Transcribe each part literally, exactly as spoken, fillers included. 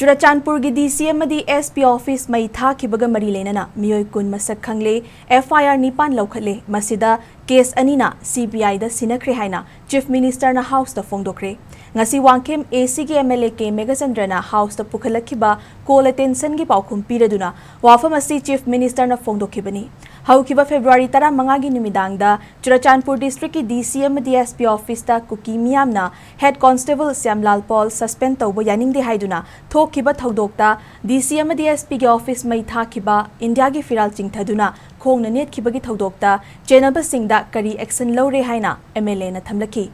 ꯆꯨꯔꯆꯥꯟꯄꯨꯔꯒꯤ ꯗꯤ ꯁꯤ ꯑꯃꯗꯤ ꯑꯦꯁ ꯄꯤ ꯑꯣꯐꯤꯁ ꯃꯩ ꯊꯥꯈꯤꯕꯒ ꯃꯔꯤ ꯂꯩꯅꯅ ꯃꯤꯑꯣꯏ ꯀꯨꯟ ꯃꯁꯛ ꯈꯪꯂꯦ, ꯑꯦꯐ ꯑꯥꯏ ꯑꯥꯔ ꯅꯤꯄꯥꯟ ꯂꯧꯈꯠꯂꯦ꯫ ꯃꯁꯤꯗ ꯀꯦꯁ ꯑꯅꯤꯅ ꯁꯤ ꯕꯤ ꯑꯥꯏꯗ ꯁꯤꯟꯅꯈ꯭ꯔꯦ ꯍꯥꯏꯅ ꯆꯤꯐ ꯃꯤꯅꯤꯁꯇꯔꯅ ꯍꯥꯎꯁꯇ ꯐꯣꯡꯗꯣꯛꯈ꯭ꯔꯦ꯫ ꯉꯁꯤ ꯋꯥꯡꯈꯦꯝ ꯑꯦ ꯁꯤꯒꯤ ꯑꯦꯝ ꯑꯦꯜ ꯑꯦ ꯀꯦ ꯃꯦꯘꯆꯟꯗ꯭ꯔꯅ ꯍꯥꯎꯁꯇ ꯄꯨꯈꯠꯂꯛꯈꯤꯕ ꯀꯣꯜ ꯑꯦꯇꯦꯟꯁꯟꯒꯤ ꯄꯥꯎꯈꯨꯝ ꯄꯤꯔꯗꯨꯅ ꯋꯥꯐꯝ ꯑꯁꯤ ꯆꯤꯐ ꯃꯤꯅꯤꯁꯇꯔꯅ ꯐꯣꯡꯗꯣꯛꯈꯤꯕꯅꯤ꯫ ꯍꯧꯈꯤꯕ ꯐꯦꯕ꯭ꯔꯨꯋꯥꯔꯤ ꯇꯔꯥꯃꯉꯥꯒꯤ ꯅꯨꯃꯤꯗꯥꯡꯗ ꯆꯨꯔꯆꯥꯟꯄꯨꯔ ꯗꯤꯁꯇ꯭ꯔꯤꯛꯀꯤ ꯗꯤ ꯁꯤ ꯑꯃꯗꯤ ꯑꯦꯁ ꯄꯤ ꯑꯣꯐꯤꯁꯇ ꯀꯨꯀꯤ ꯃꯤꯌꯥꯝꯅ ꯍꯦꯗ ꯀꯣꯟꯁꯇꯦꯕꯜ ꯁ꯭ꯌꯥꯝꯂꯥꯜ ꯄꯥꯜ ꯁꯁꯄꯦꯟ ꯇꯧꯕ ꯌꯥꯅꯤꯡꯗꯦ ꯍꯥꯏꯗꯨꯅ ꯊꯣꯛꯈꯤꯕ ꯊꯧꯗꯣꯛꯇ ꯗꯤ ꯁꯤ ꯑꯃꯗꯤ ꯑꯦꯁ ꯄꯤꯒꯤ ꯑꯣꯐꯤꯁ ꯃꯩ ꯊꯥꯈꯤꯕ, ꯏꯟꯗꯤꯌꯥꯒꯤ ꯐꯤꯔꯥꯜ ꯆꯤꯡꯊꯗꯨꯅ ꯈꯣꯡꯅ ꯅꯦꯠꯈꯤꯕꯒꯤ ꯊꯧꯗꯣꯛꯇ ꯆꯦꯟꯅꯕꯁꯤꯡꯗ ꯀꯔꯤ ꯑꯦꯛꯁꯟ ꯂꯧꯔꯦ ꯍꯥꯏꯅ ꯑꯦꯝ ꯑꯦꯜ ꯑꯦꯅ ꯊꯝꯂꯛꯈꯤ꯫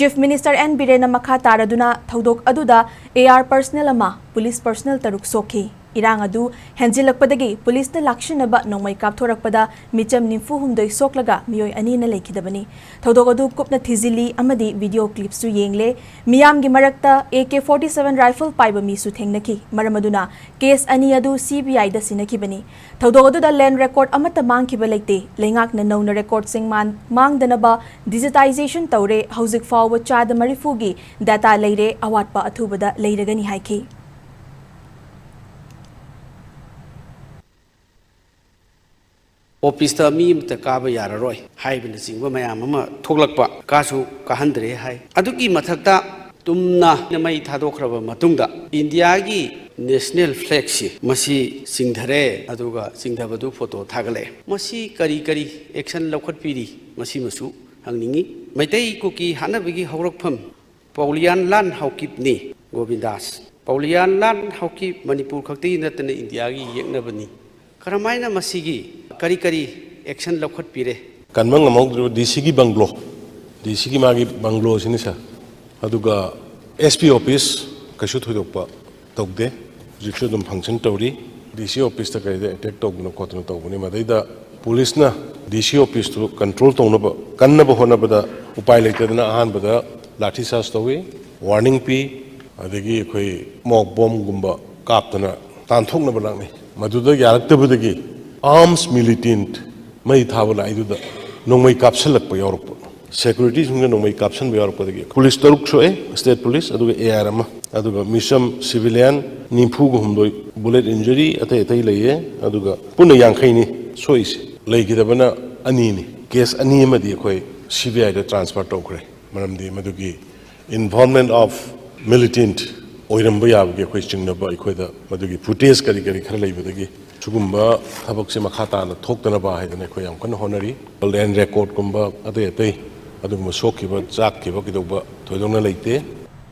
ꯆꯤꯐ ꯃꯤꯅꯤꯁꯇꯔ ꯑꯦꯟ ꯕꯤꯔꯦꯟꯅ ꯃꯈꯥ ꯇꯥꯔꯗꯨꯅ ꯊꯧꯗꯣꯛ ꯑꯗꯨꯗ ꯑꯦ ꯑꯥꯔ ꯄꯔꯁꯅꯦꯜ ꯑꯃ, ꯄꯨꯂꯤꯁ ꯄꯔꯁꯅꯦꯜ ꯇꯔꯨꯛ ꯁꯣꯛꯈꯤ꯫ ꯏꯔꯥꯡ ꯑꯗꯨ ꯍꯦꯟꯖꯤꯜꯂꯛꯄꯗꯒꯤ ꯄꯨꯂꯤꯁꯅ ꯂꯥꯛꯁꯤꯟꯅꯕ ꯅꯣꯡꯃꯩ ꯀꯥꯞꯊꯣꯔꯛꯄꯗ ꯃꯤꯆꯝ ꯅꯤꯐꯨ ꯍꯨꯝꯗꯣꯏ ꯁꯣꯛꯂꯒ ꯃꯤꯑꯣꯏ ꯑꯅꯤꯅ ꯂꯩꯈꯤꯗꯕꯅꯤ꯫ ꯊꯧꯗꯣꯛ ꯑꯗꯨ ꯀꯨꯞꯅ ꯊꯤꯖꯤꯜꯂꯤ ꯑꯃꯗꯤ ꯚꯤꯗꯤꯑꯣ ꯀ꯭ꯂꯤꯞꯁꯨ ꯌꯦꯡꯂꯦ꯫ ꯃꯤꯌꯥꯝꯒꯤ ꯃꯔꯛꯇ A K forty seven rifle ꯄꯥꯏꯕ ꯃꯤꯁꯨ ꯊꯦꯡꯅꯈꯤ꯫ ꯃꯔꯝ ꯑꯗꯨꯅ ꯀꯦꯁ ꯑꯅꯤ ꯑꯗꯨ ꯁꯤ ꯕꯤ ꯑꯥꯏꯗ ꯁꯤꯟꯅꯈꯤꯕꯅꯤ꯫ ꯊꯧꯗꯣꯛ ꯑꯗꯨꯗ ꯂꯦꯟ ꯔꯦꯀꯣꯔꯗ ꯑꯃꯠꯇ ꯃꯥꯡꯈꯤꯕ ꯂꯩꯇꯦ꯫ ꯂꯩꯉꯥꯛꯅ ꯅꯧꯅ ꯔꯦꯀꯣꯔꯗꯁꯤꯡ ꯃꯥꯡ-, ꯃꯥꯡꯗꯅꯕ ꯗꯤꯖꯤꯇꯥꯏꯖꯦꯁꯟ ꯇꯧꯔꯦ꯫ ꯍꯧꯖꯤꯛ ꯐꯥꯎꯕ ꯆꯥꯗ ꯃꯔꯤꯐꯨꯒꯤ ꯗꯥꯇꯥ ꯂꯩꯔꯦ꯫ ꯑꯋꯥꯠꯄ ꯑꯊꯨꯕꯗ ꯂꯩꯔꯒꯅꯤ ꯍꯥꯏꯈꯤ꯫ ꯑꯣꯐꯤꯁꯇ ꯃꯤ ꯑꯃꯇ ꯀꯥꯕ ꯌꯥꯔꯔꯣꯏ ꯍꯥꯏꯕꯅꯆꯤꯡꯕ ꯃꯌꯥꯝ ꯑꯃ ꯊꯣꯛꯂꯛꯄ, ꯀꯥꯁꯨ ꯀꯥꯍꯟꯗ꯭ꯔꯦ ꯍꯥꯏ꯫ ꯑꯗꯨꯒꯤ ꯃꯊꯛꯇ ꯇꯨꯝꯅ ꯃꯩ ꯊꯥꯗꯣꯛꯈ꯭ꯔꯕ ꯃꯇꯨꯡꯗ ꯏꯟꯗꯤꯌꯥꯒꯤ ꯅꯦꯁꯅꯦꯜ ꯐ꯭ꯂꯦꯒꯁꯤ ꯃꯁꯤ ꯆꯤꯡꯊꯔꯦ, ꯑꯗꯨꯒ ꯆꯤꯡꯊꯕꯗꯨ ꯐꯣꯇꯣ ꯊꯥꯒꯠꯂꯛꯑꯦ꯫ ꯃꯁꯤ ꯀꯔꯤ ꯀꯔꯤ ꯑꯦꯛꯁꯟ ꯂꯧꯈꯠꯄꯤꯔꯤ, ꯃꯁꯤꯃꯁꯨ ꯍꯪꯅꯤꯡꯏ꯫ ꯃꯩꯇꯩ ꯀꯨꯀꯤ ꯍꯥꯠꯅꯕꯒꯤ ꯍꯧꯔꯛꯐꯝ ꯄꯥꯎꯂꯤꯌꯥꯟꯂꯥꯟ ꯍꯥꯎꯀꯤꯞꯅꯤ, ꯒꯣꯕꯤꯟꯗꯥꯁ꯫ ꯄꯥꯎꯂꯤꯌꯥꯟꯂꯥꯟ ꯍꯥꯎꯀꯤꯞ ꯃꯅꯤꯄꯨꯔ ꯈꯛꯇꯒꯤ ꯅꯠꯇꯅ ꯏꯟꯗꯤꯌꯥꯒꯤ ꯌꯦꯛꯅꯕꯅꯤ꯫ ꯀꯔꯝꯍꯥꯏꯅ ꯃꯁꯤꯒꯤ ꯀꯔꯤ ꯀꯔꯤ ꯑꯦꯛꯁꯟ ꯂꯧꯈꯠꯄꯤꯔꯦ? ꯀꯟꯕ ꯉꯝꯍꯧꯗ꯭ꯔꯤꯕ ꯗꯤ ꯁꯤꯒꯤ ꯕꯪꯒ꯭ꯂꯣ, ꯗꯤ ꯁꯤꯒꯤ ꯃꯥꯒꯤ ꯕꯪꯒ꯭ꯂꯣꯁꯤꯅꯤ, ꯁꯥꯔ꯫ ꯑꯗꯨꯒ ꯑꯦꯁ ꯄꯤ ꯑꯣꯐꯤꯁ ꯀꯩꯁꯨ ꯊꯣꯏꯗꯣꯛꯄ ꯇꯧꯗꯦ꯫ ꯍꯧꯖꯤꯛꯁꯨ ꯑꯗꯨꯝ ꯐꯪꯁꯟ ꯇꯧꯔꯤ꯫ ꯗꯤ ꯁꯤ ꯑꯣꯐꯤꯁꯇ ꯀꯩꯗ ꯑꯦꯇꯦꯛ ꯇꯧꯗꯅ ꯈꯣꯠꯇꯅ ꯇꯧꯕꯅꯤ꯫ ꯃꯗꯩꯗ ꯄꯨꯂꯤꯁꯅ ꯗꯤ ꯁꯤ ꯑꯣꯐꯤꯁꯇꯨ ꯀꯟꯇ꯭ꯔꯣꯜ ꯇꯧꯅꯕ ꯀꯟꯅꯕ ꯍꯣꯠꯅꯕꯗ ꯎꯄꯥꯏ ꯂꯩꯇꯗꯅ ꯑꯍꯥꯟꯕꯗ ꯂꯥꯊꯤ ꯆꯥꯔꯖ ꯇꯧꯏ, ꯋꯥꯔꯅꯤꯡ ꯄꯤ, ꯑꯗꯒꯤ ꯑꯩꯈꯣꯏ ꯃꯣꯛ ꯕꯣꯝꯒꯨꯝꯕ ꯀꯥꯞꯇꯅ ꯇꯥꯟꯊꯣꯛꯅꯕ ꯂꯥꯛꯅꯩ꯫ ꯃꯗꯨꯗ ꯌꯥꯔꯛꯇꯕꯗꯒꯤ ꯑꯥꯔꯝꯁ ꯃꯤꯂꯤꯇꯦꯟꯠ ꯃꯩ ꯊꯥꯕ ꯂꯥꯛꯏꯗꯨꯗ ꯅꯣꯡꯃꯩ ꯀꯥꯞꯁꯤꯜꯂꯛꯄ ꯌꯥꯎꯔꯛꯄ꯫ ꯁꯦꯀ꯭ꯌꯨꯔꯤꯇꯤꯁꯤꯡꯅ ꯅꯣꯡꯃꯩ ꯀꯥꯞꯁꯤꯟꯕ ꯌꯥꯎꯔꯛꯄꯗꯒꯤ ꯄꯨꯂꯤꯁ ꯇꯔꯨꯛ ꯁꯣꯛꯑꯦ, ꯁ꯭ꯇꯦꯠ ꯄꯨꯂꯤꯁ, ꯑꯗꯨꯒ ꯑꯦ ꯑꯥꯔ ꯑꯃ, ꯑꯗꯨꯒ ꯃꯤꯁꯝ ꯁꯤꯚꯤꯂꯤꯌꯥꯟ ꯅꯤꯐꯨꯒ ꯍꯨꯝꯗꯣꯏ ꯕꯨꯂꯦꯠ ꯏꯟꯖꯨꯔꯤ ꯑꯇꯩ ꯑꯇꯩ ꯂꯩꯌꯦ꯫ ꯑꯗꯨꯒ ꯄꯨꯟꯅ ꯌꯥꯡꯈꯩꯅꯤ ꯁꯣꯛꯏꯁꯦ꯫ ꯂꯩꯈꯤꯗꯕꯅ ꯑꯅꯤꯅꯤ꯫ ꯀꯦꯁ ꯑꯅꯤ ꯑꯃꯗꯤ ꯑꯩꯈꯣꯏ ꯁꯤ ꯕꯤ ꯑꯥꯏꯗ ꯇ꯭ꯔꯥꯟꯁꯐꯔ ꯇꯧꯈ꯭ꯔꯦ, ꯃꯔꯝꯗꯤ ꯃꯗꯨꯒꯤ involvement of militant ꯑꯣꯏꯔꯝꯕ ꯌꯥꯕꯒꯤ ꯑꯩꯈꯣꯏ ꯆꯤꯡꯅꯕ, ꯑꯩꯈꯣꯏꯗ ꯃꯗꯨꯒꯤ ꯐꯨꯇꯦꯖ ꯀꯔꯤ ꯀꯔꯤ ꯈꯔ ꯂꯩꯕꯗꯒꯤ ꯁꯤꯒꯨꯝꯕ ꯊꯕꯛꯁꯦ ꯃꯈꯥ ꯇꯥꯅ ꯊꯣꯛꯇꯅꯕ ꯍꯥꯏꯗꯅ ꯑꯩꯈꯣꯏ ꯌꯥꯝ ꯀꯟꯅ ꯍꯣꯠꯅꯔꯤ꯫ ꯂꯦꯟ ꯔꯦꯀꯣꯔꯠꯀꯨꯝꯕ ꯑꯇꯩ ꯑꯇꯩ ꯑꯗꯨꯒꯨꯝꯕ ꯁꯣꯛꯈꯤꯕ, ꯆꯥꯛꯈꯤꯕ ꯀꯩꯗꯧꯕ ꯊꯣꯏꯗꯣꯛꯅ ꯂꯩꯇꯦ꯫